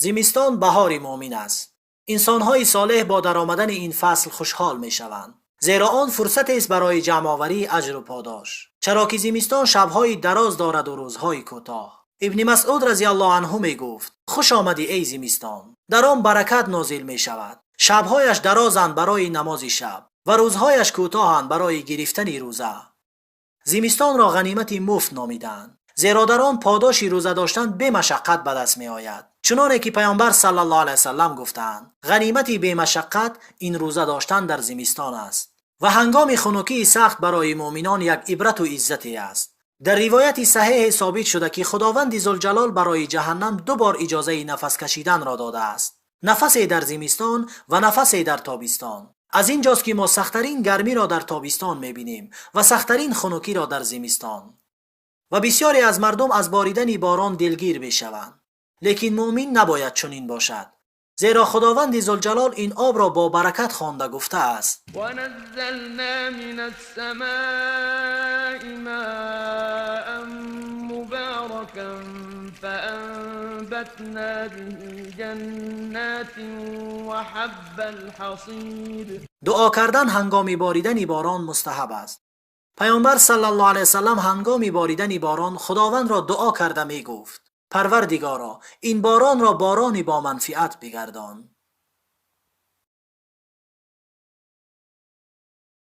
Зимистон баҳори муъмин аст. Инсонҳои солеҳ бо даромадани ин фасл хушҳол мешаванд, зеро он фурсатест барои ҷамъоварии аҷру подош, чаро ки зимистон шабҳои дароз дорад у рӯзҳои кӯтоҳ. Ибни Масъуд разияллоҳу анҳу мегуфт: хуш омадӣ, эй зимистон, дар он баракат нозил мешавад. Шабҳояш дарозанд барои намози шаб ва рӯзҳояш кӯтоҳанд барои гирифтани рӯза. Зимистонро ғанимати муфт номиданд, зеро дар он подоши рӯза доштан бемашаққат ба даст меояд. Чуноне ки Паёмбар саллаллоҳу алайҳи васаллам гуфтаанд: ғанимати бемашаққат ин рӯза доштан дар зимистон аст. Ва ҳангоми хунукии сахт барои муъминон як ибрату иззате аст. Дар ривояти саҳеҳе собит шуда, ки Худованди Зулҷалол барои ҷаҳаннам ду бор иҷозаи нафас кашиданро додааст: нафасе дар зимистон ва нафасе дар тобистон. Аз ин ҷост, ки мо сахттарин гармиро дар тобистон мебинем ва сахттарин хунукиро дар зимистон. Ва бисёре аз мардум аз боридани борон дилгир мешаванд, лекин муъмин набояд чунин бошад, зеро Худованди Зулҷалол ин обро бо баракат хонда гуфтааст: ونزلنا من السماء ماء مباركا فأنبتنا به جنات وحب الحصيد. Дуо кардан ҳангоми боридани борон мустаҳаб аст. Паёмбар саллаллоҳу алайҳи васаллам ҳангоми боридани борон Худовандро дуо карда мегуфт: Парвардигоро, ин боронро борони бо манфиат бигардон.